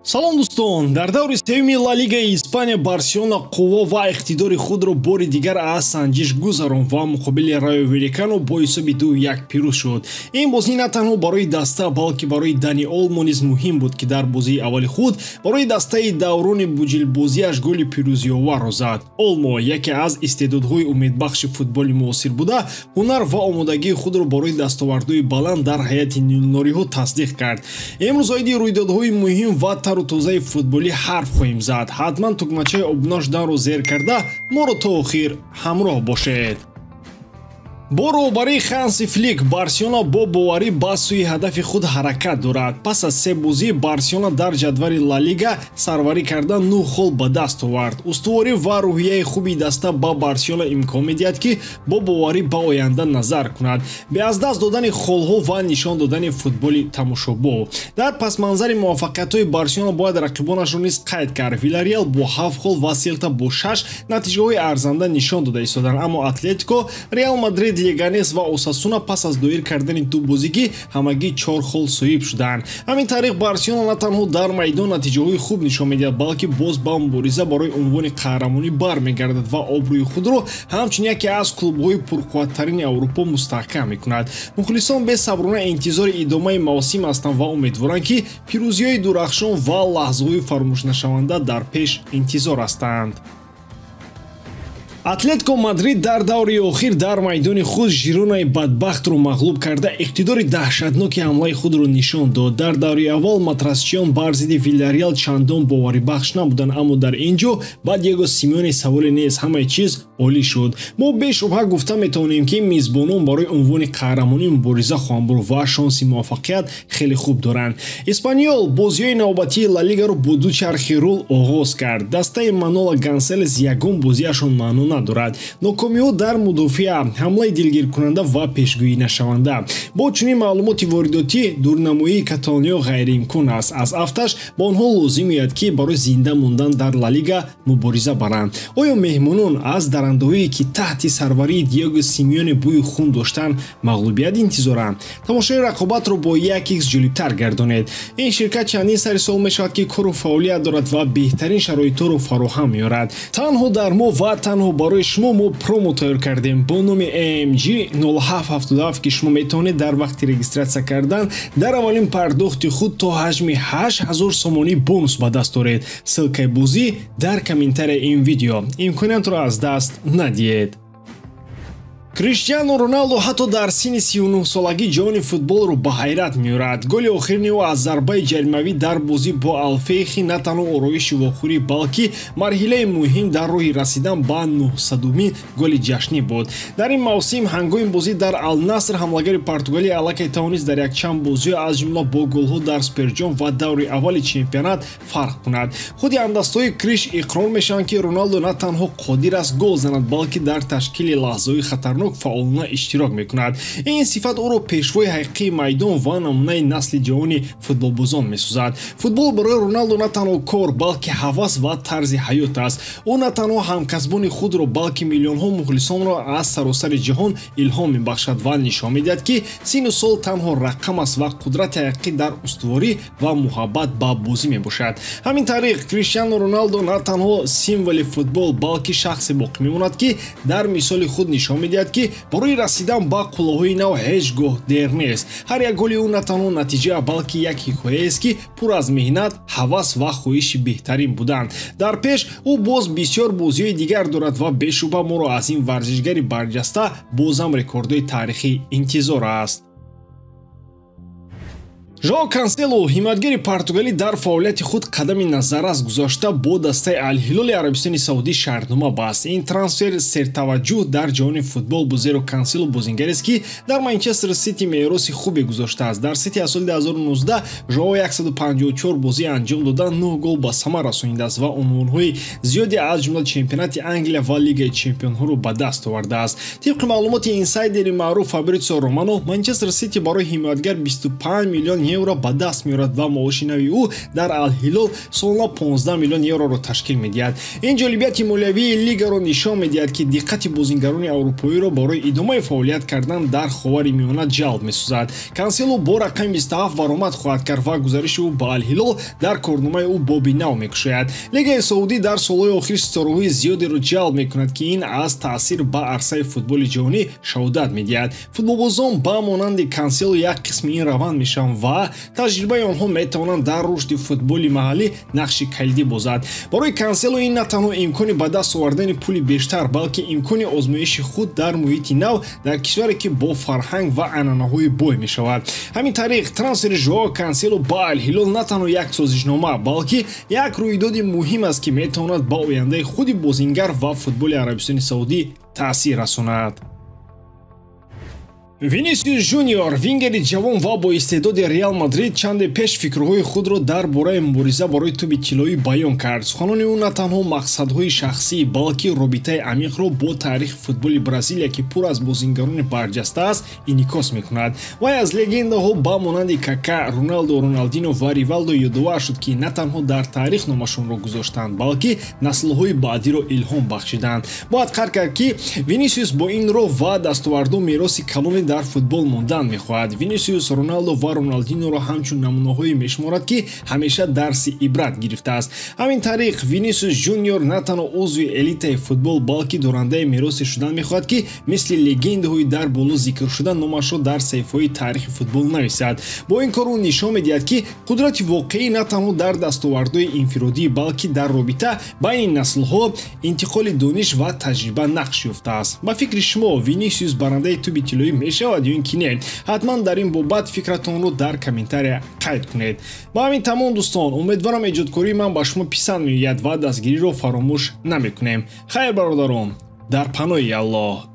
Салом дӯстон, дар даври сеюми Ла Лигаи Испания Барселона қувва ва иқтидори худро бори дигар аз санҷиш гузаронд ва муқобили Райо Валикано бо ҳисоби 2-1 пирӯз шуд. Ин бозӣ на танҳо барои даста, балки барои Дани Олмо низ муҳим буд, ки дар бозии аввали худ барои дастаи даврони буҷилбозиаш голи пирӯзиоварро зад. Олмо яке аз истеъдодҳои умедбахши футболи муосир буда, ҳунар ва омодагии худро барои дастовардҳои баланд дар ҳайати нилнориҳо тасдиқ кард. Имрӯз оиди рӯйдодҳои муҳим ва тару тозаи футболӣ ҳарф хоҳем зад. Ҳатман тугмачаи обуна шуданро зер карда моро то охир ҳамроҳ бошед. Бо роҳбарии Ханси Флик Барселона бо боварӣ ба сӯи ҳадафи худ ҳаракат дорад. Пас аз се бозӣ Барселона дар ҷадвали Ла Лига сарварӣ карда 9 хол ба даст овард. Устуворӣ ва рӯҳияи хуби даста ба Барселона имкон медиҳад, ки бо боварӣ ба оянда назар кунад, бе аз даст додани холҳо ва нишон додани футболи тамошобов. Дар пасманзари муваффақиятҳои Барселона бояд рақибонашро низ қайд кард. Вилареал бо 7 хол ва Селта бо 6 натиҷаҳои арзанда нишон дода истоданд, аммо Атлетико, Реал Мадрид, Леганес ва Осасуна пас аз доир кардани ду бозигӣ ҳамагӣ 4 хол соҳиб шуданд. Ҳамин тариқ Барселона на танҳо дар майдон натиҷаҳои хуб нишон медиҳад, балки боз ба мубориза барои унвони қаҳрамонӣ бармегардад ва обрӯи худро ҳамчун яке аз клубҳои пурқувваттарини Аврупо мустаҳкам мекунад. Мухлисон бесаброна интизори идомаи мавсим ҳастанд ва умедворанд, ки пирӯзиҳои дурахшон ва лаҳзаҳои фаромӯшнашаванда дар пеш интизор ҳастанд. Атлетико Мадрид дар даври охир дар майдони худ Жиронаи бадбахтро мағлуб карда иқтидори даҳшатноки ҳамлаи худро нишон дод. Дар даври аввал матрасчиён бар зидди Вилареал чандон боварибахш набуданд, аммо дар ин ҷо ба Диего Симеоне саволе нест, ҳамаи чиз олӣ шуд. Мо бешубҳа гуфта метавонем, ки мизбонон барои унвони қаҳрамонӣ мубориза хоҳанд бурд ва шонси муваффақият хеле хуб доранд. Испаниёл бозиҳои навбатии Ла Лигаро бо ду чархи рул оғоз кард. Дастаи Манола Ганселес ягон бозиашон маъно надорад. Нокомиҳо дар мудофиа, ҳамлаи дилгиркунанда ва пешгӯӣ нашаванда. Бо чунин маълумоти воридотӣ дурнамоии каталониё ғайриимкон аст. Аз афташ ба онҳо лозим меояд, ки барои зинда мондан дар Ла Лига мубориза баранд. Оё меҳмонон аз дарандаҳое, ки таҳти сарварии Диего Симеоне бӯи хун доштанд, мағлубият интизоранд? Тамошои рақобатро бо 1x ҷолибтар гардонед. Ин ширкат чандин сари сол мешавад, ки кору фаъолият дорад ва беҳтарин шароитҳоро фароҳам меорад. Танҳо дар мо ва танҳо барои шумо мо промо тайёр кардем бо номи AMG 0777, ки шумо метавонед дар вақти регистратсия кардан дар аввалин пардохти худ то ҳаҷми 8000 сомонӣ бонус ба даст оред. Ссилкаи бозӣ дар комментарияи ин видео. Имкониятро аз даст надиҳед. Криштиану Роналду ҳатто дар синни 39-солагӣ ҷаҳони футболро ба ҳайрат меорад. Голи охирини ӯ аз зарбаи ҷаримавӣ дар бозӣ бо Алфейхи на танҳо ороиши вохӯрӣ, балки марҳилаи муҳим дар роҳи расидан ба 900-умин голи ҷашнӣ буд. Дар ин мавсим ҳангоми бозӣ дар Ал-Наср ҳамлагари португалӣ аллакай тавонист дар якчанд бозиҳо аз ҷумла бо голҳо дар Суперҷом ва даври аввали чемпионат фарқ кунад. Худи ҳамдастҳои Криш иқрор мешаванд, ки Роналду на танҳо қодир аст гол занад, балки дар ташкили лаҳзаҳои хатарнок фаъолона иштирок мекунад. Ин сифат ӯро пешвои ҳақиқии майдон ва намунаи насли ҷавони футболбозон месозад. Футбол барои Роналду на танҳо кор, балки ҳавас ва тарзи ҳаёт аст. Ӯ на танҳо ҳамкасбони худро, балки миллионҳо мухлисонро аз саросари ҷаҳон илҳом мебахшад ва нишон медиҳад, ки сину сол танҳо рақам аст ва қудрати ҳақиқӣ дар устуворӣ ва муҳаббат ба бозӣ мебошад. Ҳамин тариқ Криштиану Роналду на танҳо символи футбол, балки шахсе боқӣ мемонад, ки дар мисоли худ нишон медиҳад, ки барои расидан ба қуллаҳои нав ҳеҷ гоҳ дер нест. Ҳар як голи ӯ на танҳо натиҷа, балки як ҳикояест, ки пур аз меҳнат, ҳавас ва хоҳиши беҳтарин буданд. Дар пеш ӯ боз бисёр бозиҳои дигар дорад ва бешубҳа моро аз ин варзишгари барҷаста бозам рекордҳои таърихӣ интизор аст. Жоао Кансело, ҳимоятгари португалӣ, дар фаъолияти худ қадами назаррас гузошта бо дастаи Ал-Ҳилоли Арабистони Саудӣ шартнома баст. Ин трансфер сертаваҷҷӯҳ дар ҷаҳони футбол буд, зеро Кансело бозингарест, ки дар Манчестер Сити мероси хубе гузоштааст. Дар Сити аз соли 2019 Жоао 154 бозӣ анҷом дода, 9 гол ба самар расонидааст ва унвонҳои зиёде аз ҷумла чемпионати Англия ва Лигаи чемпионҳоро ба даст овардааст. Тибқи маълумоти инсайдери маъруф Фабритсио Романо, Манчестер Сити барои ҳимоятгар 25 миллион евро ба даст меорад ва маоши нави ӯ дар Ал-Ҳилол солона 15 миллион евроро ташкил медиҳад. Ин ҷолибияти молиявии лигаро нишон медиҳад, ки диққати бозингарони аврупоиро барои идомаи фаъолият кардан дар Ховари Миёна ҷалб месозад. Кансело бо рақами 27 баромад хоҳад кард ва гузариши ӯ ба Ал-Ҳилол дар корномаи ӯ боби нав мекушояд. Лигаи Саудӣ дар солҳои охир ситораҳои зиёдеро ҷалб мекунад, ки ин аз таъсир ба арсаи футболи ҷаҳонӣ шаҳодат медиҳад. Футболбозон ба монанди Кансело як қисми ин раванд мешаванд ва таҷрибаи онҳо метавонанд дар рушди футболи маҳаллӣ нақши калидӣ бозад. Барои Кансело ин на танҳо имкони ба даст овардани пули бештар, балки имкони озмоиши худ дар муҳити нав дар кишваре, ки бо фарҳанг ва анъанаҳои бой мешавад. Ҳамин тариқ трансфери Жоао Кансело ба Ал-Ҳилол на танҳо як созишнома, балки як рӯйдоди муҳим аст, ки метавонад ба ояндаи худи бозингар ва футболи Арабистони Саудӣ таъсир расонад. Винисиус Жуниор, вингери ҷавон ва бо истеъдоди Реал Мадрид, чанде пеш фикрҳои худро дар бораи мубориза барои тӯби тиллоӣ баён кард. Суханони ӯ на танҳо мақсадҳои шахсӣ, балки робитаи амиқро бо таърихи футболи Бразилия, ки пур аз бозингарони барҷаста аст, инъикос мекунад. Вай аз легендаҳо ба монанди Кака, Роналдо, Роналдино ва Ривалдо ёдовар шуд, ки на танҳо дар таърих номашонро гузоштанд, балки наслҳои баъдиро илҳом бахшиданд. Бояд қайд кард, ки Винисиус бо ин роҳ ва дастовардҳо мероси калони дар футбол мондан мехоҳад. Винисиус Роналдо ва Роналдиноро ҳамчун намунаҳое мешуморад, ки ҳамеша дарси ибрат гирифтааст. Ҳамин тариқ Винисиус Жуниор на танҳо узви элитаи футбол, балки дорандаи меросе шудан мехоҳад, ки мисли легендаҳои дар боло зикршуда номашро дар саҳифаҳои таърихи футбол нависад. Бо ин кор ӯ нишон медиҳад, ки қудрати воқеӣ на танҳо дар дастовардҳои инфиродӣ, балки дар робита байни наслҳо, интиқоли дониш ва таҷриба нақш ёфтааст. Ба фикри шумо Винисиус барандаи тӯби тиллоӣ мешавад ё ин ки не? Ҳатман дар ин бобат фикратонро дар комментария қайд кунед. Ба ҳамин тамом, дӯстон, умедворам эҷодкории ман ба шумо писанд меояд ва дастгириро фаромӯш намекунем. Хайр, бародарон, дар паноҳи Аллоҳ.